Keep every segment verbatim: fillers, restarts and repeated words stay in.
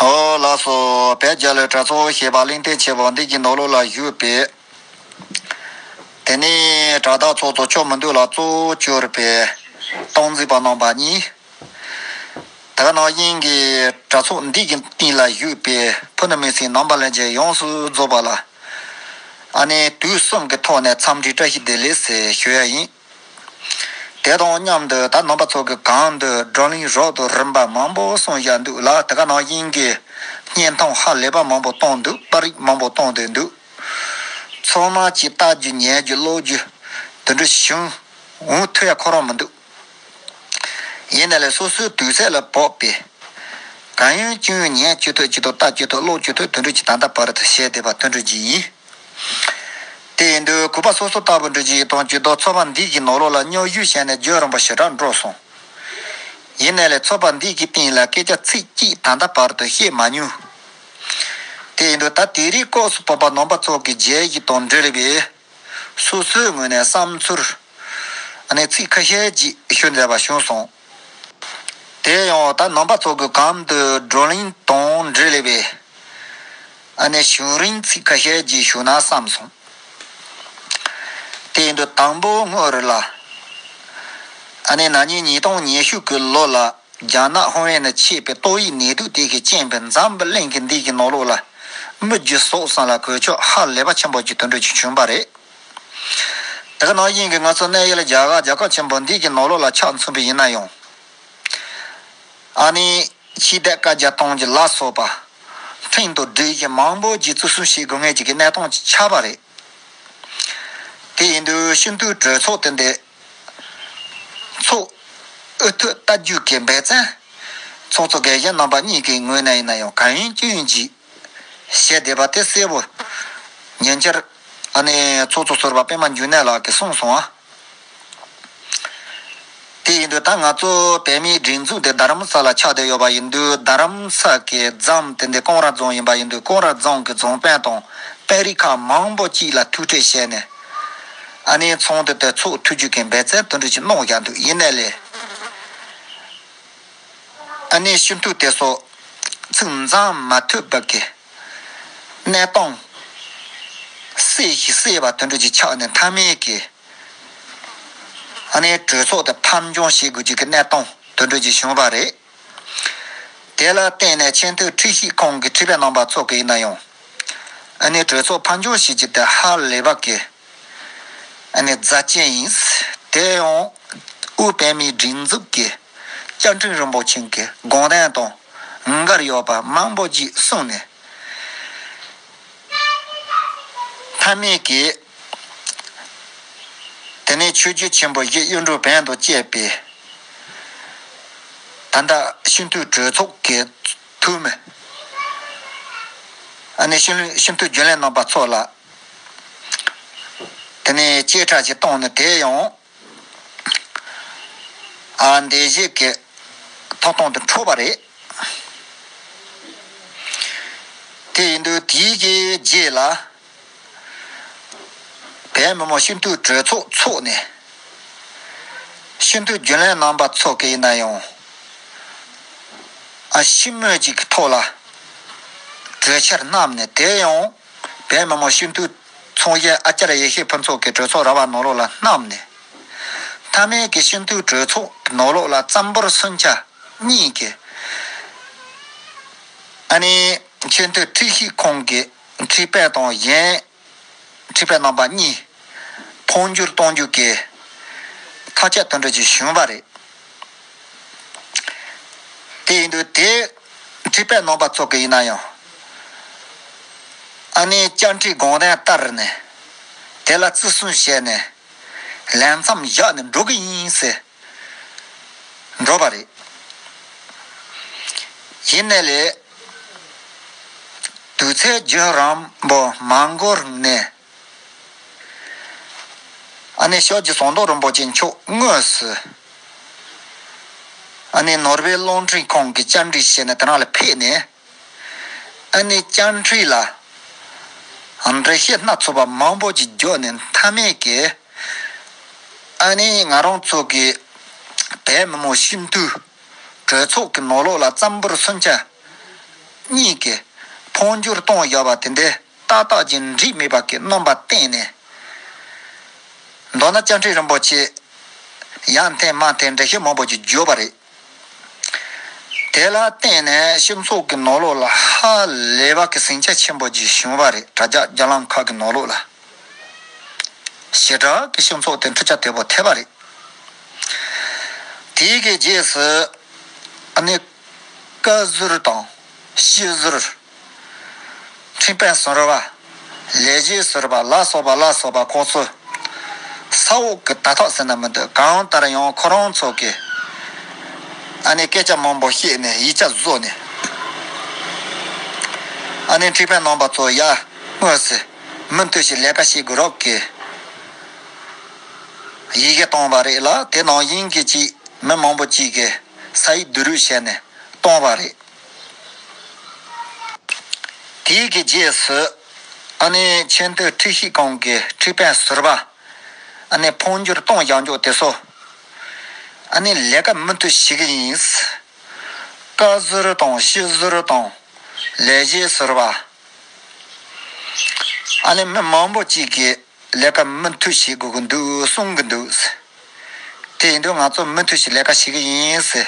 ཨོ་ལགས་སོ། བོད་རྒྱལ་ལོའི་གྲྭ་ཚོགས་ཞེས་པ་གླིང་སྟེང་ཆེན་པོ་འདི་གི་ནང་ལོགས་ལ་བཞུགས་པའི། དེ་ནས་གྲྭ་བདག་ཚོགས་གཙོ་ཆོས་མི་འདུག་ལ་གཙོ་བོ་གྱུར་པའི་སྟངས་འཛིན་པ་རྣམ་པ་གཉིས། དེ་ག་ནང་བཞིན་གྱི་གྲྭ་ཚོགས་འདི་གི་སྟེང་ལ་བཞུགས་པའི་ཕུ་ནུ་མི་སེར་རྣམ་པ་ལྷན་རྒྱས་ཡོངས་སུ་རྫོགས་པ་ལ། ཨ་ནི་དུས་གསུམ་གྱི་ཐོག་ནས་འཚམས་འདྲི་བཀྲ་ཤིས་བདེ་ལེགས་ཟེར་ཞུ་ཡ་ཡིན། དེ་དང་མཉམ་དུ་ད་རྣམ་པ་ཚོ་གི་གམ་དུ་བགྲོ་གླེང་རོབ་ཏུ་རིམ་པ་མང་པོ་གསུངས་བཞག་འདུག་ལ། དེ་ག་ནང་བཞིན་གྱི་བརྙན་ཐུང་ཧ་ལས་པ་མང་པོ་བཏང་འདུག་པར་རིས་མང་པོ་བཏང་བསྡད་འདུག་ཚང་མ་གྱིས་ལྟ་རྒྱུ་ཉན་རྒྱུ་ཀློག་རྒྱུ་དེ་འདྲ་བྱུང་འོང་ཐུབ་ཡ་ཁོ་རང་མི་འདུག་ཡིན་ན་ལས་སོ་སོའི་དུས་ཚོད་ལ་བབས་པའི་གང་ཡོང་ཅི་ཡོང་ཉན་བཅུག་ཐུབ་ཅི་ཐུབ་ལྟ་བཅུག་ཐུབ་ཀློག་བཅུག་ཐུབ་དེ་འདྲ་གྱི་ད་ལྟ་བར་དུ་བཤད་བསྡད་པ་དེ་འདྲ་གྱི་ཡིན། དེ་ཡིན་དུས་གུས་པ་སོ་སོ་ལྟ་བུ་འདྲ་ཅིག་དང་ཇུས་གཏོགས་ཚོགས་པ་འདི་གི་ནང་ལོགས་ལ་སྙོབ་བསྡུས་བྱས་ནས་བརྗོད་རན་པ་ཞེ་དྲག་འགྲོ་སོང་། ཡིན་ནའི་ལས་ཚོགས་པ་འདི་གི་སྟེང་ལ་སྐད་ཆ་ཚིག་གཅིག་ད་ལྟ་བར་དུ་བཤད་མ་མྱོང་། དེ་ཡིན་དུས་ད་དེ་རིང་སྐབས་སུ་བབས་པ་རྣམ་པ་ཚོ་གི་མཇལ་ཡིག་དང་འབྲེལ་བའི་སོ་སོའི་ངོས་ནས་བསམ་ཚུལ་ཨ་ནི་ཚིག་ཁ་ཤས་ཅིག་ཞུ་འདོད་པ་བྱུང་སོང་། དེ་ཡང་ད་རྣམ་པ་ཚོ་གི་གམ་དུ་བགྲོ་གླེང་དང་འབྲེལ་བའི་ཨ་ནི་བྱུང་རིམ་ཚིག་ཁ་ཤས་ཅིག་ཞུ་ན་བསམ་སོང་། དེ་ཡིན་དུས་དང་པོ་སྔོན་རོལ་ལ་ཨ་ནི་ན་ནིང་ཉིས་སྟོང་ཉི་ཤུ་གི་ལོ་ལ་རྒྱ་ནག་ཧུང་ཝེན་ནས་མཆེད་པའི་ཏོག་དབྱིབས་ནད་དུག་དེ་གིས་རྐྱེན་པས་འཛམ་བུ་གླིང་གི་འདི་གི་ནང་ལོགས་ལ་མི་རྒྱུ་ཟོག་ཙམ་ལ་གོད་ཆག་ཧ་ལས་པ་ཆེན་པོ་ཅིག་དེ་འདྲ་ཅིག་བྱུང་བ་རེད། དེ་ག་ནང་བཞིན་གྱི་ང་ཚོ་གནས་ཡུལ་རྒྱ་གར་རྒྱལ་ཁབ་ཆེན་པོ་འདི་གི་ནང་ལོགས་ལ་ཆ་མཚོན་པ་ཡིན་ན་ཡང་། ཨ་ནི་ཕྱི་ཟླ་བརྒྱད་དང་བཅུ་གཅིག་ལ་སོགས་པ་ཁྲིམས་དང་འགལ་ཞིང་མང་པོ་ཅིག་བརྩི་སྲུང་བྱེད་དགོས་ངེས་ཀྱི་གནས་སྟངས་ཅིག་ཆགས་པ་རེད། དེ་ཡིན་དུས་སྤྱི་འཐུས་གྲོས་ཚོགས་དེ་འདི་ཚོགས་འུ་ཐུག་ལྟ་རྒྱུ་གི་འབད་བརྩོན་ཚོགས་གཙོ་རྒན་གཞོན་རྣམ་པ་གཉིས་ཀྱི་ངོས་ནས་ཡིན་ན་ཡང་གང་ཡིན་ཅི་ཡིན་གྱིས་བཤད་བསྡད་པ་དེ་གསལ་པོ་ཉེ་ཆར་ཨ་ནི་ཚོགས་གཙོ་ཟུར་པ་པད་མ་འབྱུང་གནས་ལགས་ཀྱིས་གསུངས་སོང་ཨ། དེ་ཡིན་དུས་ད་ང་ཚོ་བོད་མིའི་སྒྲིག་འཛུགས་དེ་རྡ་རམ་ས་ལ་ཆགས་བསྡད་ཡོད་པ་ཡིན་དུས་རྡ་རམ་ས་གི་རྫོང་དེ་འདི་ཀོང་ར་རྫོང་ཡིན་པ་ཡིན་དུས་ཀོང་ར་རྫོང་གི་རྫོང་དཔོན་དང་དཔོན་རིགས་ཁག་མང་པོ་གཅིག་ལ་ཐུག་འཕྲད་བྱས་ནས་ཨ་ནི་ཚོགས་འདུ་དེ་ཚོགས་ཐུབ་རྒྱུ་གི་འབད་བརྩོན་དེ་འདྲ་ཅིག་གནང་བཞག་འདུག་ཡིན་ནའི་ལས་ཨ་ནི་སྤྱི་འཐུས་དེ་ཚོ་ཚུར་འཛོམས་མ་ཐུབ་པ་གི་གནས་སྟངས་གསལ་ཞིག་གསལ་བ་དེ་འདྲ་ཅིག་ཆགས་ནས་མཐའ་མའི་གི་ཨ་ནི་གྲོས་ཚོགས་དེ་ཕམ་ཉེས་བྱེད་དགོས་རྒྱུ་གི་གནས་སྟངས་དེ་འདྲ་ཅིག་བྱུང་བ་རེད། དེ་ལ་བརྟེན་ནས་ཆེས་མཐོའི་ཁྲིམས་ཞིབ་ཁང་གི་ཁྲིམས་དཔོན་རྣམ་པ་ཚོ་གིས་ཡིན་ན་ཡང་ཨ་ནི་གྲོས་ཚོགས་ཕམ་ཉེས་བྱེད་རྒྱུ་དེ་ཧ་ལས་པ་གི་ཨ་ནི་རྫ་ཅན་ཡིན། དེ་ཡང་དབུས་བོད་མིའི་སྒྲིག་འཛུགས་ཀྱི་བཅའ་ཁྲིམས་རིན་པོ་ཆེ་གི་དགོངས་དོན་དང་འགལ་ཡོད་པ་མང་པོ་ཅིག་གསུངས་ནས། མཐའ་མའི་གི་དེ་ནས་ཆོས་བརྒྱུད་ཆེན་པོ་བཞི་གཡུང་དྲུང་བོན་དང་བཅས་པའི་ད་ལྟ་སྤྱི་འཐུས་གྲོས་ཚོགས་ཀྱི་འཐུས་མི་ཨ་ནི་སྤྱི་སྤྱི་འཐུས་རྒྱུན་ལས་རྣམ་པ་ཚོ་ལ་དེ་ནས་བཅད་ཁྲ་ཞིག་བཏང་ནས་དེ་ཡང་ཨ་འདས་བཞེས་ཀྱི་ཐོབ་ཐང་དུ་འཕྲོད་པ་རེད། དེ་ཡིན་དུས་དེའི་གི་རྗེས་ལ་བོད་མི་མང་སྤྱི་འཐུས་གྲོས་ཚོགས་འཚོགས་ནས་སྤྱི་འཐུས་རྒྱུན་ལས་རྣམ་པ་ཚོ་གིས་ཡིན་ན་ཡང་ཨ་ཞི་མོལ་ཅིག་གི་ཐོག་ལ་གྲོས་འཆར་བསྣམས་ནས་དེ་ཡང་བོད་མི་མང་སྤྱི་འཐུས་ཚོགས་གཞོན་ཨ་ཅར་ཡེ་ཤེས་ཕུན་ཚོགས་ཀྱིས་གྲོས་ཚོགས་ར་བ་ནང་ལོགས་ལ་བསྣམས་ནས་མཐའ་མའི་གི་སྤྱི་འཐུས་གྲོས་ཚོགས་ནང་ལོགས་ལ་རྩོམ་པ་པོ་སུན་ཆ་གཉིས་ཀྱིས་ཨ་ནི་ཆེས་མཐོའི་ཁྲིམས་ཞིབ་ཁང་གི་ཁྲིམས་དཔོན་དང་གཞན་ཁྲིམས་དཔོན་རྣམ་པ་གཉིས་འཕོ་འགྱུར་གཏོང་རྒྱུ་གི་ཐག་གཅོད་དེ་འདྲ་ཅིག་བྱུང་བ་རེད། དེ་ཡིན་དུས་དེ་ཁྲིམས་དཔོན་རྣམ་པ་ཚོ་གིས་ཡིན་ན་ཡང་ཨ་ནི་བཅའ་ཁྲིམས་དགོངས་དོན་ལྟར་ནས་དེ་ལ་བརྩི་སྲུང་བྱས་ནས་ལས་མཚམས་བཞག་ནས་འགྲོ་གི་ཡིན་ཟེར། འགྲོ་བ་རེད། ཡིན་ནའི་ལས་དུས་ཚོད་རྒྱུན་རིང་པོ་མ་འགོར་ནས་ཨ་ནི་ཤཱཀྱའི་ཟམ་གདོང་རིན་པོ་ཆེ་མཆོག་དངོས་སུ་ཨ་ནི་ནོར་ཝེ་རླུང་འཕྲིན་ཁང་གི་བཅར་འདྲི་བྱས་ནས་དེ་རང་ལ་ཕེབས་ནས་ཨ་ནི་བཅར་འདྲི་ལ་འགྲེལ་བཤད་སྣ་ཚོགས་པ་མང་པོ་ཅིག་བརྒྱབ་ནས་མཐའ་མའི་གི་ཨ་ནི་ང་རང་ཚོ་གི་བོད་མི་མང་སྤྱི་འཐུས་གྲོས་ཚོགས་ཀྱི་ནང་ལོགས་ལ་རྩོམ་པ་པོ་སུན་ཆ་ གཉིས་ཀྱི་འཕོ་འགྱུར་གཏོང་བཞག་པ་དེ་འདི་ཏག་ཏག་ཅིག་འགྲིག་མེད་པ་གི་རྣམ་པ་བསྟན་ནས། མདོར་ན་བཅའ་ཁྲིམས་རིན་པོ་ཆེ་ཡར་འཐེན་མར་འཐེན་འགྲེལ་བཤད་མང་པོ་ཅིག་བརྗོད་པ་རེད། དེ་ལ་བརྟེན་ནས་སྤྱི་ཚོགས་ཀྱི་ནང་ལོགས་ལ་ཧ་ལས་པ་གི་ཟིང་ཆ་ཆེན་པོ་ཅིག་བྱུང་བ་རེད། དྲ་རྒྱ་རྒྱ་ལམ་ཁག་གི་ནང་ལོགས་ལ། ཞེ་དྲག་གི་སྤྱི་ཚོགས་དེ་འཕྲུལ་ཆ་དོད་པོ་ཐེབས་པ་རེད། དེའི་གི་རྗེས་སུ་ཨ་ནི་བཀའ་ཟུར་དང་སྤྱི་ཟུར། ཁྲིམས་དཔོན་ཟུར་པ། ལས་བྱེད་ཟུར་པ་ལ་སོགས་པ་ལ་སོགས་པ་ཁོང་ཚོ་ས་འོག་གི་དར་ཐག་ཟེར་ན་མི་འདུག་གང་ལྟར་ཡང་ཁོ་རང་ཚོ་གི་ཨ་ནི་སྐད་ཆ་མང་པོ་བཤད་ནས་ཡིག་ཆ་བཟོ་ནས། ཨ་ནི་ཁྲིམས་དཔོན་རྣམ་པ་ཚོ་ཡ་དངོས་སུ་མུ་མཐུད་ཞིག་ལས་ཀ་བྱེད་དགོས་རོགས་གི་ཡི་གེ་བཏང་བ་རེད་ལ། དེ་ནང་བཞིན་གྱི་ཅིག་མི་མང་པོ་ཅིག་གི་ས་ཡིག་བསྡུ་རུབ་བྱས་ནས་བཏང་བ་རེད། དེའི་གི་རྗེས་སུ་ཨ་ནི་ཆེས་མཐོའི་ཁྲིམས་ཞིབ་ཁང་གི་ཁྲིམས་དཔོན་ཟུར་པ་ཨ་ནི་འཕོ་འགྱུར་གཏོང་བཞག་འཇོག་དེ་ཚོ་ཨ་ནི་ལས་ཀ་མུ་མཐུད་བྱེད་གི་ཡིན། བཀའ་ཟུར་དང་སྤྱི་ཟུར་དང་ལས་བྱེད་ཟུར་པ་ཨ་ནི་མི་མང་པོ་ཅིག་གིས་ལས་ཀ་མུ་མཐུད་བྱེད་དགོས་ཀྱི་འདུག་གསུང་གི་འདུག་དེ་ཡིན་དུས་ང་ཚོ་མུ་མཐུད་ཞིག་ལས་ཀ་བྱེད་ཀྱི་ཡིན་ཟེར།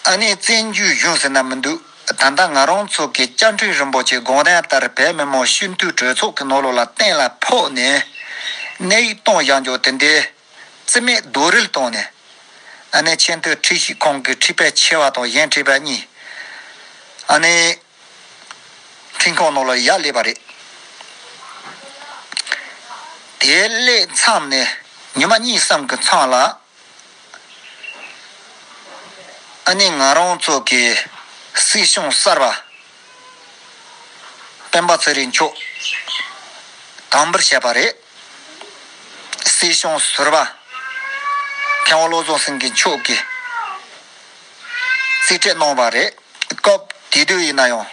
ཨ་ནི་བཙན་བྱོལ་གཞུང་ཟེར་ན་མི་འདུག་ད་ལྟ་ང་རང་ཚོ་གི་བཅའ་ཁྲིམས་རིན་པོ་ཆེ་དགོངས་དོན་ལྟར་བོད་མི་མང་སྤྱི་འཐུས་གྲོས་ཚོགས་ཀྱི་ནང་ལོགས་ལ་གཏན་ལ་ཕབ་ནས་གནས་ཡིག་གཏོང་བཞག་འཇོག་དེ་འདྲའི་རྩིས་མེད་རྡོག་རོལ་བཏང་ནས། ཨ་ནི་ཆེས་མཐོའི་ཁྲིམས་ཞིབ་ཁང་གི་ཁྲིམས་དཔོན་ཆེ་བ་དང་གཞན་ཁྲིམས་དཔོན་གཉིས་ཨ་ནི་ཁྲིམས་ཁང་ནང་ལ་ཡར་སླེབས་པ་རེད། དེ་སླེབས་མཚམས་ནས་ཉི་མ་གཉིས་གསུམ་གྱི་མཚམས་ལ་ཨ་ནི་ང་རང་ཚོ་གི་སྲིད་སྐྱོང་གསར་པ་སྤེན་པ་ཚེ་རིང་མཆོག་དམ་འབུལ་བྱས་པ་རེད། སྲིད་སྐྱོང་ཟུར་པ་མཁན་པོ་བློ་བཟང་སེང་གེ་མཆོག་གིས་རྩིས་སྤྲོད་གནང་བ་རེད། སྐབས་དེ་དུས་ཡིན་ན་ཡང་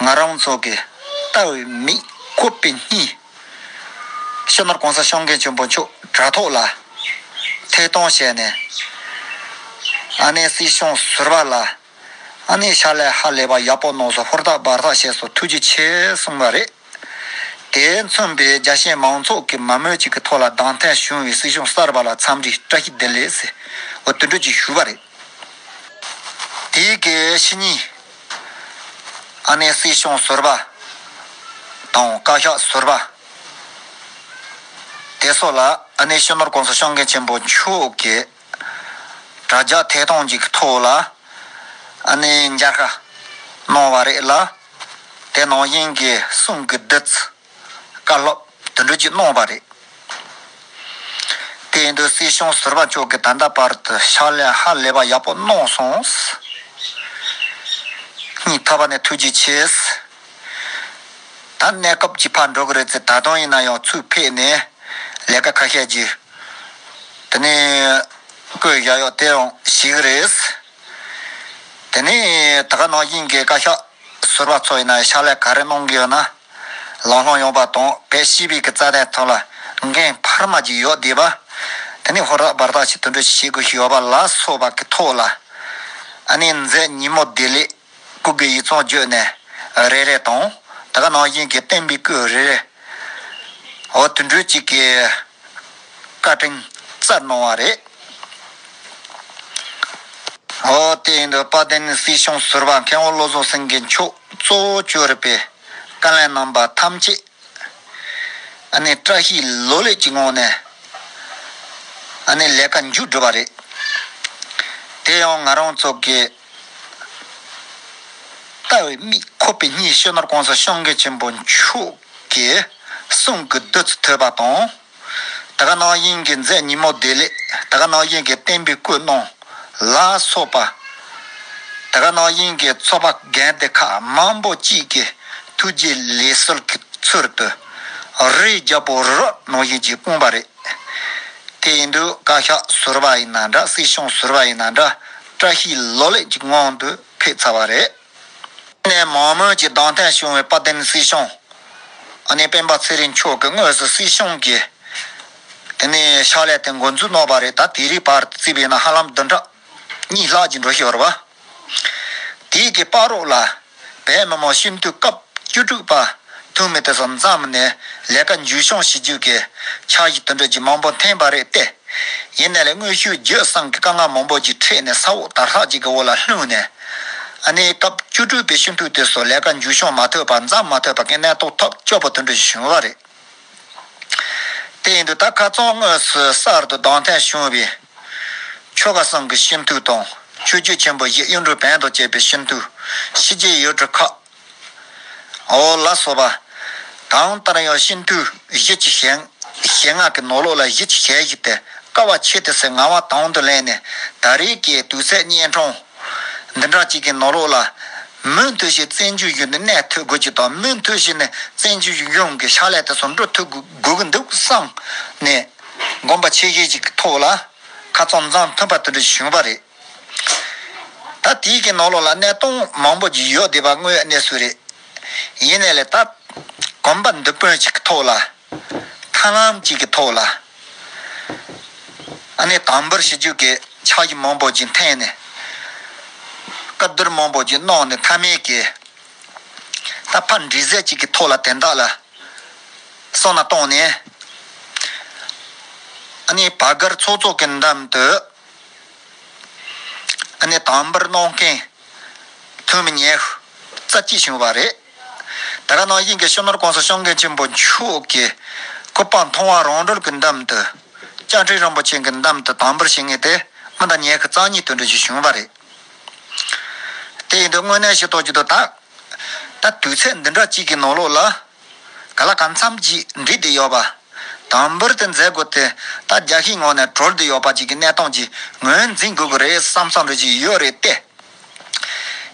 ང་རང་ཚོ་གི་ལྟ་བའི་མིག་ཁོག་པའི་སྙིང་། སྤྱི་ནོར་གོང་ས་སྐྱབས་མགོན་ཆེན་པོ་མཆོག་དྲ་ཐོག་ལ་ཐད་གཏོང་བྱས་ནས་ཨ་ནི་སྲིད་སྐྱོང་ཟུར་པ་ལ་ཨ་ནི་ཕྱག་ལས་ཧ་ལས་པ་ཡག་པོ་གནང་སོང་། ཧུར་ཐག་འབད་ཐག་བྱས་སོང་། ཐུགས་རྗེ་ཆེ་གསུངས་པ་རེད། དེ་མཚོན་པའི་རྒྱ་ཆེའི་མང་ཚོགས་ཀྱི་མ་མོས་ཅིག་གི་ཐོག་ལ་གདན་འཐེན་བྱུང་བའི་སྲིད་སྐྱོང་གསར་པ་ལ་འཚམས་འདྲི་བཀྲ་ཤིས་བདེ་ལེགས་ཟེར་འོ་དེ་འདྲ་ཅིག་ཞུས་པ་རེད། དེའི་གི་ཕྱི་ཉིན་ཨ་ནི་སྲིད་སྐྱོང་ཟུར་པ་དང་བཀའ་ཤག་ཟུར་པ་དེ་ཚོ་ལ་ཨ་ནི་སྤྱི་ནོར་གོང་ས་སྐྱབས་མགོན་ཆེན་པོ་མཆོག་གི་དྲ་རྒྱ་ཐད་གཏོང་ཅིག་གི་ཐོག་ལ་ཨ་ནི་མཇལ་ཁ་གནང་བ་རེད་ལ། དེ་ནང་བཞིན་གྱི་གསུང་གི་བདུད་རྩི་བཀའ་སློབ་དེ་འདྲ་ཅིག་གནང་བ་རེད། དེ་ཡིན་དུས་སྲིད་སྐྱོང་ཟུར་པ་མཆོག་གིས་ད་ལྟ་བར་དུ་ཕྱག་ལས་ཧ་ལས་པ་ཡག་པོ་གནང་སོང་། སྙིང་ཐག་པ་ནས་ཐུགས་རྗེ་ཆེ། ད་གནས་སྐབས་ཀྱི་ཕར་འགྲོ་གི་རེད་ཚེ་ད་དུང་ཡིན་ན་ཡང་ཚུར་ཕེབས་ནས་ལས་ཀ་ཁ་ཤས་ཀྱི་དེ་ནས་བསྐོས་བཞག་ཡོད་དེ་ཡང་ཤེས་གི་རེད། དེ་ནས་ད་ག་ནང་བཞིན་གྱི་བཀའ་ཤག་ཟུར་པ་ཚོ་ཡིན་ན་ཕྱག་ལས་ག་རེ་གནང་གི་ཡོད་ན་ལམ་ལྷོང་ཡོང་པ་དང་བོད་སྤྱི་པའི་གི་རྩ་དོན་ཐོག་ལ་འགན་འཕར་མ་ཅིག་ཡོད་བསྡད་པ། དེ་ནས་ཧུར་ཐག་འབད་ཐག་ཅིག་དེ་འདྲ་ཞིག་བྱེད་དགོས་ཤིག་ཡོད་པ་ལ་སོགས་པ་གི་ཐོག་ལ་ཨ་ནི་མཛད་ཉིན་མོ་བདེ་ལེགས། སྐུ་གི་ཡིག་ཚང་བརྒྱུད་ནས་རེ་རེ་དང་། ད་ག་ནང་བཞིན་གྱི་བསྟན་པའི་སྐུ་རེ་རེ་འོ་དེ་འདྲ་ཅིག་གི་བཀའ་དྲིན་སྩལ་གནང་བ་རེད། འོ་དེ་ཡིན་དུས་དཔལ་ལྡན་སྲིད་སྐྱོང་ཟུར་པ་མཁན་པོ་བློ་བཟང་སེང་གེ་མཆོག་གཙོ་བོ་གྱུར་པའི་བཀའ་བློན་རྣམ་པ་ཐམས་ཅད་ཨ་ནི་བཀྲ་ཤིས་ལོ་ལེགས་ཀྱི་ངང་ནས་ཨ་ནི་ལས་ཀ་མཇུག་བསྒྲིལ་བ་རེད། དེ་ཡང་ང་རང་ཚོ་གི་ལྟ་བའི་མིག་ཁོག་པའི་སྙིང་སྤྱི་ནོར་གོང་ས་སྐྱབས་མགོན་ཆེན་པོ་མཆོག་གི་གསུང་གི་བདུད་རྩི་ཐོས་པ་དང་། ད་ག་ནང་བཞིན་གྱི་མཛད་ཉིན་མོ་བདེ་ལེགས། ད་ག་ནང་བཞིན་གྱི་བསྟན་པའི་སྐུ་གནང་ལ་སོགས་པ། ད་ག་ནང་བཞིན་གྱི་ཚོགས་པ་རྒན་སྡེ་ཁག་མང་པོ་ཅིག་གིས་ཐུགས་རྗེ་ལེགས་གསོལ་གྱི་ཚུལ་དུ་རི་རྒྱལ་པོ་རི་རབ་ནང་བཞིན་གྱིས་སྤུངས་པ་རེད། དེ་ཡིན་དུས་བཀའ་ཤག་ཟུར་པ་ཡིན་ན་འདྲ། སྲིད་སྐྱོང་ཟུར་པ་ཡིན་ན་འདྲ། བཀྲ་ཤིས་ལོ་ལེགས་ཀྱི་ངང་དུ་ཕེབས་ཚར་བ་རེད། དེ་ནས་མང་མོས་ཀྱིས་གདན་འཐེན་བྱུང་བའི་དཔལ་ལྡན་སྲིད་སྐྱོང་ཨ་ནེ་སྤེན་པ་ཚེ་རིང་མཆོག་གིས་དངོས་སུ་སྲིད་སྐྱོང་གི་དེ་ནས་ཕྱག་ལས་དེ་འགོ་འཛུགས་གནང་བ་རེད། ད་དེ་རིང་བར་དུ་བརྩིས་པ་ཡིན་ན་ཧ་ལམ་བདུན་ཕྲག་གཉིས་ལྷག་ཅིག་འགྲོ་བཞིན་ཡོད་རེད་པ། དེའི་གི་བར་རོགས་ལ་བོད་མི་མང་སྤྱི་འཐུས་སྐབས་བཅུ་དྲུག་པ་ཐུག་མི་དེ་ཚོ་འཛོམས་ནས་ལས་ཀ་མཇུག་སྐྱོང་བྱེད་རྒྱུ་གི་འཆར་གཞི་དེ་འདྲ་ཅིག་མང་པོ་འཐེན་པ་རེད་དེ། ཡིན་ནའི་ལས་དངོས་ཤུགས་བརྒྱུད་གསུམ་གྱི་དཀའ་ངལ་མང་པོ་ཅིག་འཕྲད་ནས་ས་འོག་དར་ལྷག་ཅིག་གི་འོག་ལ་ལྷུང་ནས། ཨ་ནི་སྐབས་བཅུ་དྲུག་པའི་སྤྱི་འཐུས་དེ་ཚོ་ལས་ཀ་མཇུག་སྐྱོང་མ་ཐུབ་པ་འཛོམས་མ་ཐུབ་པ་གི་གནས་སྟངས་ཐག་ཆོད་པོ་དེ་འདྲ་ཞིག་བྱུང་བ་རེད། དེ་ཡིན་དུས་ད་ཁ་རྩང་དངོས་སུ་གསར་དུ་གདན་འཐེན་བྱུང་བའི་ཆོལ་ཁ་གསུམ་གྱི་སྤྱི་འཐུས་དང་ཆོས་བརྒྱུད་ཆེན་པོ་བཞི་གཡུང་དྲུང་བོན་དང་བཅས་པའི་སྤྱི་འཐུས་ཕྱི་རྒྱལ་ཡུལ་གྲུ་ཁག་འོ་ལ་སོགས་པ་གང་ལྟར་ཡང་སྤྱི་འཐུས་བཞི་བཅུ་ཞེ་ལྔ་གི་ནང་ལོགས་ལ་བཞི་བཅུ་ཞེ་བཞི་དེ་དཀའ་བ་ཆེ་དུས་སུ་ངལ་བ་དང་དུ་ལེན་ནས་ད་རེས་ཀྱི་དུས་ཚོད་གཉན་འཕྲང་འདི་འདྲ་ཅིག་གི་ནང་ལོགས་ལ་མུ་མཐུད་བྱས་བཙན་བྱོལ་གཞུང་ནས་གནས་ཐུབ་དགོས་ཀྱི་དང་མུ་མཐུད་བྱས་ནས་བཙན་བྱོལ་གཞུང་གི་ཕྱག་ལས་དེ་ཚོ་འགྲོ་ཐུབ་དགོས་ཀྱི་འདུག་བསམ་ནས་དགོངས་པ་ཆེ་བཞེས་ཅིག་གི་ཐོག་ལ་ཁ་རྩང་འཛོམས་ཐུབ་པ་དེ་འདྲ་བྱུང་བ་རེད། ད་དེའི་གི་ནང་ལོགས་ལ་གནས་སྟངས་མང་པོ་ཅིག་ཡོད་བསྡད་པ་དངོས་གནས་སུ་རེད། ཡིན་ནའི་ལས་ད་གོམ་པ་མདུན་སྤོས་ཅིག་གི་ཐོག་ལ་ཐབས་ལམ་ཅིག་གི་ཐོག་ལ་ཨ་ནི་དམ་འབུལ་ཞུ་རྒྱུ་གི་འཆར་གཞི་མང་པོ་ཅིག་འཐེན་ནས་བཀའ་བསྡུར་མང་པོ་ཅིག་གནང་ནས་མཐའ་མའི་གི་ད་ཕར་འདྲི་རྩད་ཅིག་གི་ཐོག་ལ་དོན་དག་ལ་བསམ་བློ་བཏང་ནས་ཨ་ནི་བར་བརྒལ་ཚོགས་གཙོ་གི་འདམ་དུ། ཨ་ནི་དམ་འབུལ་གནང་མཁན་ཐོན་མི་ཉི་ཤུ་རྩ་གཅིག་བྱུང་བ་རེད། དེ་ག་ནང་བཞིན་གྱི་སྤྱི་ནོར་༸གོང་ས་༸སྐྱབས་མགོན་ཆེན་པོ་མཆོག་གི་སྐུ་པར་མཐོང་བ་རང་གྲོལ་གྱི་འདམ་དུ་བཅར་འདྲི་རིན་པོ་ཆེ་གི་འདམ་དུ་དམ་འབུལ་བྱེད་མཁན་དེ་མི་འདྲ་ཉི་ཤུ་རྩ་གཉིས་དོན་འགྲིག་ཅིག་བྱུང་བ་རེད། དེ་ཡིན་དུས་དངོས་གནས་ཤེས་རྟོགས་ཀྱི་འདུག་ད་ད་དུས་ཚོད་འདི་འདྲ་གཅིག་གི་ནང་ལོགས་ལ། ག་ལ་གང་འཚམ་གྱིས་འགྲིག་བསྡད་ཡོད་པ། དམ་འབུལ་དེ་མཛད་སྒོ་དེ་ད་རྒྱ་ཤིང་ངོས་ནས་གྲོལ་བསྡད་ཡོད་པ་ཅིག་གི་གནས་སྟངས་ཀྱི་ངོས་འཛིན་དགོས་ཀྱི་རེད་བསམ་བསམ་རེ་ཅིག་ཡོད་རེད་དེ།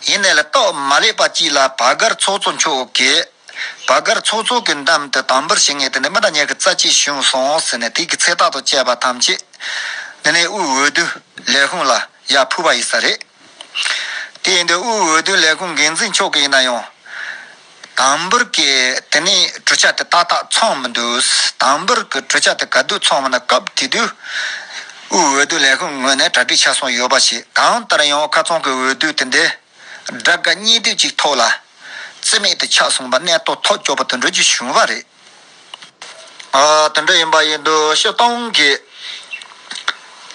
ཡིན་ནའི་ལས་སྟབས་མ་ལེགས་པ་ཅིག་ལ་བར་བརྒལ་ཚོགས་གཙོ་མཆོག་གིས་བར་བརྒལ་ཚོགས་གཙོ་གི་འདམ་དུ་དམ་འབུལ་བྱེད་མཁན་དེ་ནི་མི་འདྲ་ཉི་ཤུ་རྩ་གཅིག་བྱུང་སོང་ཟེར་ནས་དེ་གི་ཚེ་ཐག་དང་བཅས་པ་ཐམས་ཅད་དེ་ནས་དབུས་འོས་བསྡུ་ལས་ཁུངས་ལ་ཡར་ཕུལ་བ་ཡིན་ས་རེད། དེ་ཡིན་དུས་དབུས་འོས་བསྡུ་ལས་ཁུངས་འགན་འཛིན་མཆོག་གིས་ཡིན་ན་ཡང་། དམ་འབུལ་གྱི་དེ་ནས་གྲུབ་ཆ་དེ་ཏག་ཏག་ཚང་མི་འདུག་དམ་འབུལ་གྱི་གྲུབ་ཆ་དེ་ག་དུས་ཚང་མིན་ན་སྐབས་དེ་དུས་དབུས་འོས་བསྡུ་ལས་ཁུངས་ངོས་ནས་གྲ་སྒྲིག་ཆ་ཚང་ཡོད་པ་ཞིག་གང་ལྟར་ཡང་ཁ་རྩང་གི་འོས་བསྡུ་དེ་འདི་དགྲ་དགའ་གཉེན་སྡུག་ཅིག་ཐོག་ལ་རྩིས་མེད་དུ་ཆགས་སོང་བ་གནས་སྟངས་ཐག་ཆོད་པ་དེ་འདྲ་ཅིག་བྱུང་བ་རེད། ཨ་དེ་འདྲ་ཡིན་པ་ཡིན་དུས་སྤྱིར་བཏང་གི་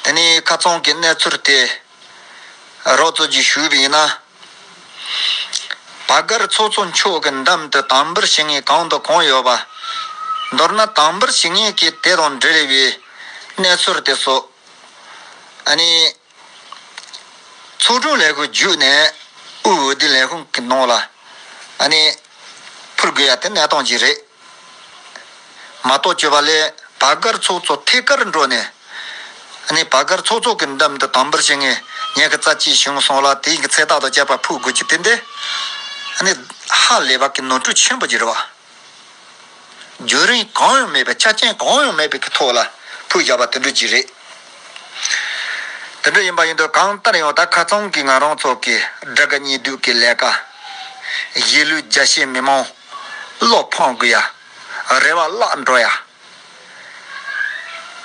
དེ་ནས་ཁ་རྩང་གི་གནས་ཚུལ་དེ་རོབ་ཙམ་ཅིག་ཞུས་པ་ཡིན་ན། བར་བརྒལ་ཚོགས་གཙོ་མཆོག་གི་འདམ་དུ་དམ་འབུལ་བྱེད་མཁན་གང་དང་གང་ཡོད་པ། མདོར་ན་དམ་འབུལ་བྱེད་མཁན་གྱི་དེ་དང་འབྲེལ་བའི་གནས་ཚུལ་དེ་ཚོ། ཨ་ནི། ཚོགས་དྲུང་ལས་ཁུངས་བརྒྱུད་ནས་དབུས་འོས་བསྡུ་ལས་ཁུངས་ཀྱི་ནང་ལ་ཨ་ནི་ཕུལ་དགོས་ཡ་དེ་གནས་སྟངས་ཅིག་རེད། མ་གཏོགས་བཅོས་པ་ལས་བར་བརྒལ་ཚོགས་གཙོ་ཐད་ཀར་འགྲོ་ནས་ཨ་ནི་བར་བརྒལ་ཚོགས་གཙོ་གི་འདམ་དུ་དམ་འབུལ་བྱེད་མཁན་ཉི་ཤུ་རྩ་གཅིག་བྱུང་སོང་ལ་དེའི་གི་ཚེ་ཐག་དང་བཅས་པ་ཕུལ་དགོས་ཀྱི་དེ་འདི་ཨ་ནི་ཧ་ལས་པ་གི་ནོར་འཁྲུལ་ཆེན་པོ་ཅིག་རེད་བ། བརྒྱུད་རིམ་གང་ཡང་མེད་པའི་ཆ་རྐྱེན་གང་ཡང་མེད་པའི་གི་ཐོག་ལ་ཕུལ་བཞག་པ་དེ་འདྲ་ཅིག་རེད། དེ་འདྲ་ཡིན་པ་ཡིན་དུས་གང་ལྟར་ཡང་ད་ཁ་རྩང་གི་ང་རང་ཚོ་གི་དགྲ་དགའ་གཉེན་སྡུག་གི་ལས་ཀ། གཞིས་ལུས་རྒྱ་ཆེའི་མི་མང་བློ་ཕམ་དགོས་ཡ། རེ་བ་བརླག་འགྲོ་ཡ།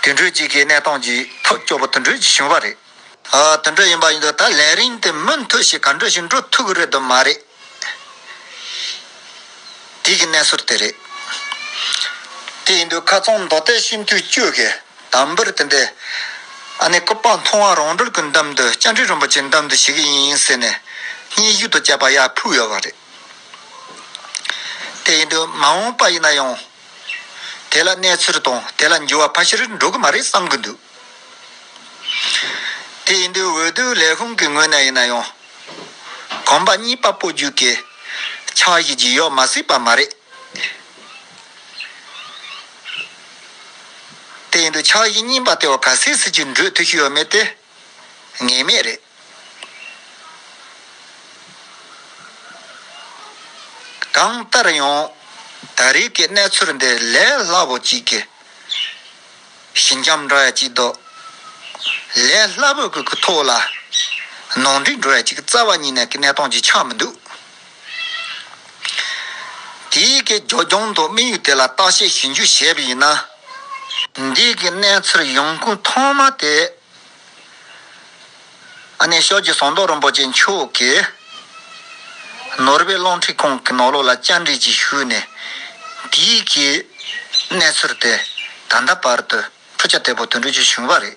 དེ་འདྲ་ཅིག་གི་གནས་སྟངས་ཀྱི་ཐག་གཅོད་པོ་དེ་འདྲ་ཅིག་བྱུང་བ་རེད། ཨ་དེ་འདྲ་ཡིན་པ་ཡིན་དུས་ད་ལས་རིམ་དེ་མུ་མཐུད་བྱས་ག་འདྲ་ཞིག་འགྲོ་ཐུབ་ཀྱི་རེད་དམ་མ་རེད། དེ་གི་གནས་ཚུལ་དེ་རེད། དེ་ཡིན་དུས་ཁ་རྩང་མདོ་སྟོད་སྤྱི་འཐུས་བཅུ་གི་དམ་འབུལ་དེ་འདི་ཨ་ནི་སྐུ་པར་མཐོང་བ་རང་གྲོལ་གྱི་འདམ་དུ་བཅར་འདྲི་རིན་པོ་ཆེའི་འདམ་དུ་ཞུ་གི་ཡིན་ཟེར་ནས་སྙན་ཞུ་དང་བཅས་པ་ཡར་ཕུལ་ཡོད་པ་རེད། དེ་ཡིན་དུས་མ་འོངས་པ་ཡིན་ན་ཡང་དེ་ལ་གནས་ཚུལ་དང་དེ་ལ་འགྱུར་བ་ཕལ་ཆེར་འགྲོ་གི་མ་རེད་བསམ་གི་འདུག་དེ་ཡིན་དུས་འོས་བསྡུ་ལས་ཁུངས་ཀྱི་ངོས་ནས་ཡིན་ན་ཡང་གོམ་པ་གཉིས་པ་སྤོ་རྒྱུ་གི་འཆར་གཞི་ཅིག་ཡོད་མ་སྲིད་པ་མ་རེད། དེ་ཡིན་དུས་འཆར་གཞི་གཉིས་པ་དེ་བ་ག་སྲིད་སྲིད་ཀྱི་འགྲོ་ཐུབ་ཀྱི་ཡོད་མེད་དེ་ངེས་མེད་རེད། གང་ལྟར་ཡང་ད་རེས་ཀྱི་གནས་ཚུལ་འདི་ལས་སླ་པོ་གཅིག་གི་ཞི་འཇམ་འགྲོ་ཡ་གཅིག་དང་། ལས་སླ་པོ་གི་གི་ཐོག་ལ་ནོར་འཁྲུལ་འགྲོ་ཡ་གཅིག་རྩ་བ་ཉིད་ནས་ཀྱི་གནས་སྟངས་ཅིག་ཆགས་མི་འདུག་དེའི་གི་རྒྱབ་ལྗོངས་དང་དམིགས་ཡུལ་དེ་ལ་བརྟག་དཔྱད་ཞིབ་འཇུག་བྱས་པ་ཡིན་ན། འདིའི་གི་གནས་ཚུལ་ཡོང་ཁུངས་ཐོག་མ་དེ། ཨ་ནི་ཤཱཀྱ་ཟམ་གདོང་རིན་པོ་ཆེ་མཆོག་གིས་ནོར་བུའི་གླིང་ཕྲན་ཁང་གི་ནང་ལོགས་ལ་བཅར་འདྲི་ཅིག་ཞུས་ནས། དེའི་གི་གནས་ཚུལ་དེ་ད་ལྟ་བར་དུ་ཕུ་ཆ་དེ་པོ་དུད་འགྲོ་ཅིག་བྱུང་བ་རེད།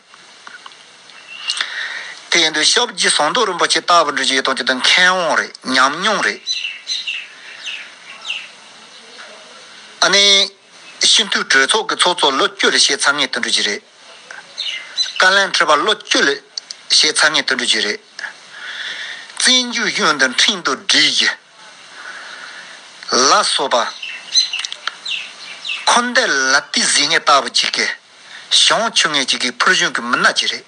དེ་ཡིན་དུས་ཤཱཀྱ་ཟམ་གདོང་རིན་པོ་ཆེ་ལྟ་བུ་འདྲ་ཅིག་ཡོད་དང་ཅི་དང་མཁས་དབང་རེད། ཉམས་མྱོང་རེད། ཨ་ནི་སྤྱི་འཐུས་གྲོས་ཚོགས་ཀྱི་ཚོགས་གཙོ་ལོ་བཅུ་ལ་བྱས་ཚར་མཁན་དུད་འགྲོ་ཅིག་རེད། བཀའ་བློན་ཁྲི་པ་ལོ་བཅུ་ལ་བྱས་ཚར་མཁན་དུད་འགྲོ་ཅིག་རེད། བཙན་བྱོལ་གཞུང་དང་ཁྲིམས་དང་སྒྲིག་གཞི་ལ་སོགས་པ་འཁོར་འདས་ལ་ཏིག་ཟིན་མཁན་ལྟ་བུ་ཅིག་གི་བྱང་ཆུབ་མཁན་ཅིག་གི་ཕུལ་བྱུང་གི་མི་སྣ་ཅིག་རེད།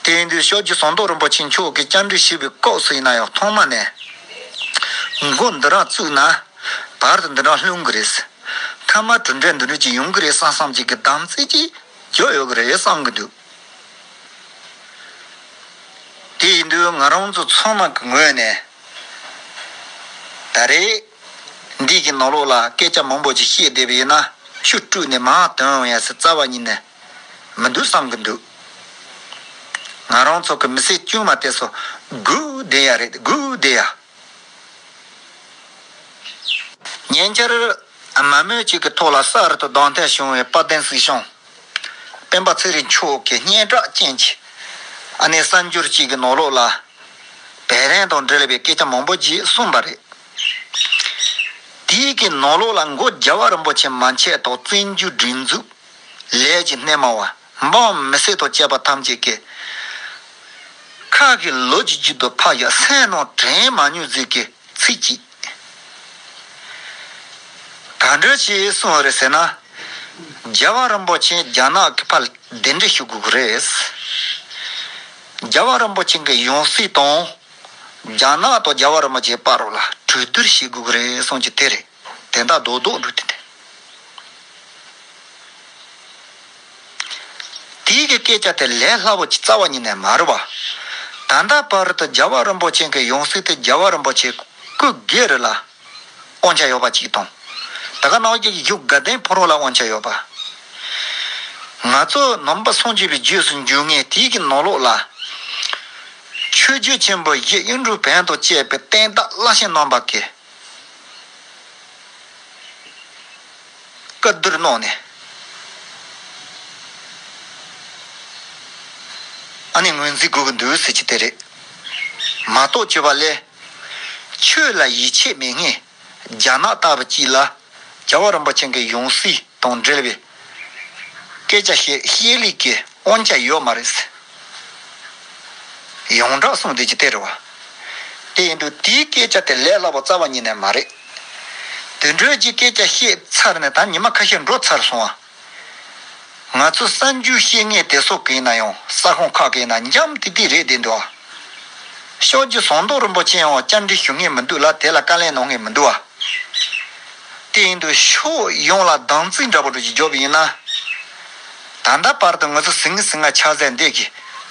དེ་ཡིན་དུས་ཤཱཀྱ་ཟམ་གདོང་རིན་པོ་ཆེ་མཆོག་གིས་བཅར་འདྲི་ཞུས་པའི་སྐབས་སུ་ཡིན་ན་ཡང་ཐོག་མ་ནས་མགོ་འདི་རང་བཙུགས་ན་བར་དུ་འདི་རང་ལྷུང་གི་རེད། མཐའ་མ་གྲུབ་འབྲས་འདི་འདྲ་ཅིག་ཡོང་གི་རེད་བསམ་བསམ་ཅིག་གི་དམ་ཚིག་ཅིག་བརྗོད་ཡོད་གི་རེད་བསམ་གི་འདུག་དེ་ཡིན་དུས་ང་རང་ཚོ་ཚང་མ་གི་ངོས་ནས་ད་རེས་འདི་གི་ནང་ལོགས་ལ་སྐད་ཆ་མང་པོ་ཅིག་བཤད་བསྡད་པ་ཡིན་ན་ཆུ་བཀྲུས་ནས་མར་ཐོན་ཡ་ཟེར་རྩ་བ་ཉིད་ནས་མི་འདུག་བསམ་གི་འདུག་ང་རང་ཚོ་གི་མི་སེར་དཀྱུས་མ་དེ་ཚོ་སྒུག་བསྡད་ཡ་རེད། སྒུག་བསྡད་ཡ། ཉེ་ཆར་མ་མོས་ཅིག་གི་ཐོག་ལ་གསར་དུ་གདན་འདྲེན་བྱུང་བའི་དཔལ་ལྡན་སྲིད་སྐྱོང་སྤེན་པ་ཚེ་རིང་མཆོག་གིས་སྙན་གྲགས་ཅན་གྱི་ཨ་ནེ་གསར་འགྱུར་ཅིག་གི་ནང་ལོགས་ལ་བེ་རན་དང་འབྲེལ་བའི་སྐད་ཆ་མང་པོ་ཅིག་གསུངས་པ་རེད། དེའི་གི་ནང་ལོགས་ལ་མགོ་རྒྱལ་བ་རིན་པོ་ཆེ་མ་ཆད་དང་བཙན་བྱོལ་སྒྲིག་འཛུགས་ལས་ཀྱི་སྣེ་མང་བ་འབངས་མི་སེར་དང་བཅས་པ་ཐམས་ཅད་ཀྱི་ཁ་གི་ལོ་གཅིག་གཅིག་ཏུ་ཕབ་ཡ་སེམས་ནང་དྲན་མ་མྱོང་ཟིག་གི་ཚིག་གཅིག་ག་འདྲ་ཞིག་གསུངས་པ་རེད་ཟེར་ན། རྒྱལ་བ་རིན་པོ་ཆེ་རྒྱ་ནག་གི་ཕར་གདན་འདྲེན་ཞུ་དགོས་ཀྱི་རེད། རྒྱལ་བ་རིན་པོ་ཆེ་གི་ཡང་སྲིད་དང་རྒྱ་ནག་དང་རྒྱལ་བ་རིན་པོ་ཆེ་བར་ལ་གྲོས་བསྡུར་བྱེད་དགོས་ཀྱི་རེད་གསུངས་ཀྱི་དེ་རེད། དེ་འདྲ་རྡོག་རྡོག་འགྲོ་དེ་དེ། དེའི་གི་སྐད་ཆ་དེ་ལས་སླ་པོ་ཅིག་རྩ་བ་ཉིད་ནས་མ་རེད་བ། ད་ལྟ་བར་དུ་རྒྱལ་བ་རིན་པོ་ཆེ་གི་ཡང་སྲིད་དེ་རྒྱལ་བ་རིན་པོ་ཆེ་སྐུ་སྒེར་ལ་དབང་ཆ་ཡོད་པ་ཅིག་དང་། ད་ག་ནང་བཞིན་གཞུང་དགའ་ལྡན་ཕོ་བྲང་ལ་དབང་ཆ་ཡོད་པ། ང་ཚོ་ནང་པ་སངས་རྒྱས་པའི་རྗེས་སུ་འཇུག་མཁན་དེའི་གི་ནང་ལོགས་ལ་ཆོས་བརྒྱུད་ཆེན་པོ་བཞི་གཡུང་དྲུང་བོན་དང་བཅས་པའི་བསྟན་བདག་བླ་ཆེན་རྣམ་པ་གི་བཀའ་བསྡུར་གནང་ནས། ཨ་ནི་ངོས་འཛིན་དགོས་ཀྱི་འདུག་ཟེར་གྱི་དེ་རེད། མ་གཏོགས་བྱས་པ་ལས། ཆོས་ལ་ཡིད་ཆེས་མེད་མཁན་རྒྱ་ནག་ལྟ་བུ་གཅིག་ལ་རྒྱལ་བ་རིན་པོ་ཆེ་གི་ཡང་སྲིད་དང་འབྲེལ་བའི་སྐད་ཆ་བཤད་བཤད་ལུགས་ཀྱི་དབང་ཆ་ཡོད་མ་རེད། ཡོངས་གྲགས་གསུངས་བསྡད་ཀྱི་དེ་རེད་བ། དེ་ཡིན་དུས་དེའི་སྐད་ཆ་དེ་ལས་སླ་པོ་རྩ་བ་ཉིད་ནས་མ་རེད། དེ་འདྲའི་གི་སྐད་ཆ་བཤད་ཚར་ནས་ད་ཉི་མ་ཁ་ཤས་འགྲོ་ཚར་སོང་བ། ང་ཚོ་གསར་འགྱུར་བཤད་མཁན་དེ་ཚོ་གི་ཡིན་ན་ཡང་ས་ཁོངས་ཁག་གི་ཡིན་ན་འཇམ་ཐིང་ཐིང་རེད་བསྡད་འདུག་ཤཱཀྱ་ཟམ་གདོང་རིན་པོ་ཆེ་ཡང་བཅར་འདྲི་ཞུ་མཁན་མི་འདུག་ལ། དེ་ལ་བཀའ་ལན་གནང་མཁན་མི་འདུག་བ། དེ་ཡིན་དུས་ཕྱོགས་ཡོངས་ལ་དམ་ཚིག་འདྲ་པོ་འདྲ་ཞིག་བརྒྱབ་པ་ཡིན་ན། ད་ལྟ་བར་དུ་ང་ཚོ་ཟིང་ངེ་ཟིང་ངེ་ཆགས་ཚད་འདི་གི་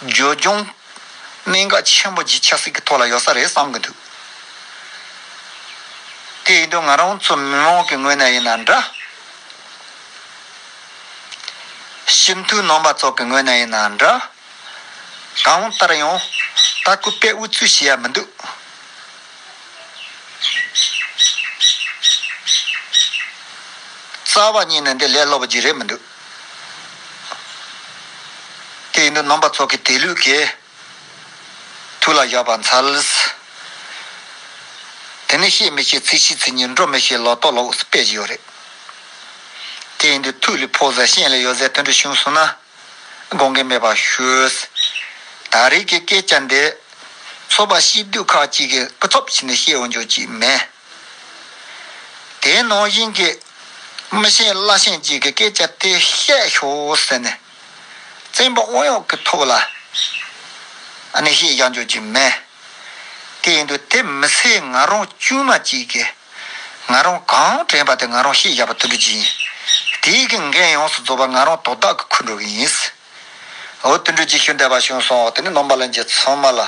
བརྗོད་བྱང་གནད་འགག་ཆེན་པོ་ཅིག་ཆགས་སྲིད་ཀྱི་ཐོག་ལ་ཡོད་ས་རེད་བསམ་གྱི་འདུག་དེ་ཡིན་དུས་ང་རང་ཚོ་མི་མང་གི་ངོས་ནས་ཡིན་ན་འདྲ། སྤྱི་འཐུས་རྣམ་པ་ཚོ་གི་ངོས་ནས་ཡིན་ན་འདྲ། གང་ལྟར་ཡང་ད་སྐུ་དཔེ་འུ་ཚུགས་བྱེད་ཡ་མི་འདུག་རྩ་བ་ཉིད་ནས་འདི་ལས་སླ་པོ་ཅིག་རེད་མི་འདུག་དེ་ཡིན་དུས་རྣམ་པ་ཚོ་གི་དེ་ལུགས་ཀྱི་ཐུགས་ལ་བཞག་པ་འཚལ། དེ་ནས་བཤད་མི་ཤེས་ཚིག་ཤེས་ཚིག་ཉིད། འགྲོ་མི་ཤེས་ལོ་ཏོག་ལོག་དཔེ་ཞིག་ཡོད་རེད། དེ་ཡིན་དུས་ཐུགས་ལ་ཕོག་ཟེར་སེམས་ལ་ཡོད་ཟེར་དེ་འདྲ་བྱུང་སོང་ན་དགོངས་འགལ་མེད་པ་ཞུ། ད་རེས་ཀྱི་སྐད་ཆ་འདི་ཚོགས་པ་སྐྱིད་སྡུག་ཁག་ཅིག་གིས་སྐུ་ཚབ་བྱས་ནས་བཤད་འོང་རྒྱུ་ཅིག་མེད། དེ་ནང་བཞིན་གྱི་མི་ཤེས་བླ་ཤེས་ཅིག་གིས་སྐད་ཆ་དེ་བཤད་ཤོག་ཟེར་ནས་བཙན་པོ་དབང་གཡོག་གི་ཐོག་ལ་ཨ་ནི་བཤད་བཞག་རྒྱུ་ཅིག་མེད། དེ་ཡིན་དུས་དེ་མི་ཚེ་ང་རང་དཀྱུས་མ་ཅིག་གི་ང་རང་གང་དྲན་པ་དེ་ང་རང་བཤད་བཞག་པ་དེ་འདྲ་ཅིག་ཡིན། དེའི་གི་འགན་ཡོངས་སུ་རྫོགས་པ་ང་རང་དོ་བདག་གི་འཁུར་འགྲོ་གི་ཡིན། འོ་དེ་འདྲ་ཅིག་ཞུ་འདོད་པ་བྱུང་སོང་། དེ་ནི་རྣམ་པ་ལྷན་རྒྱས་ཚང་མ་ལ་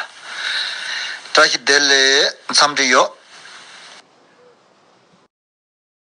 བཀྲ་ཤིས་བདེ་ལེགས་འཚམས་འདྲི་ཡོད།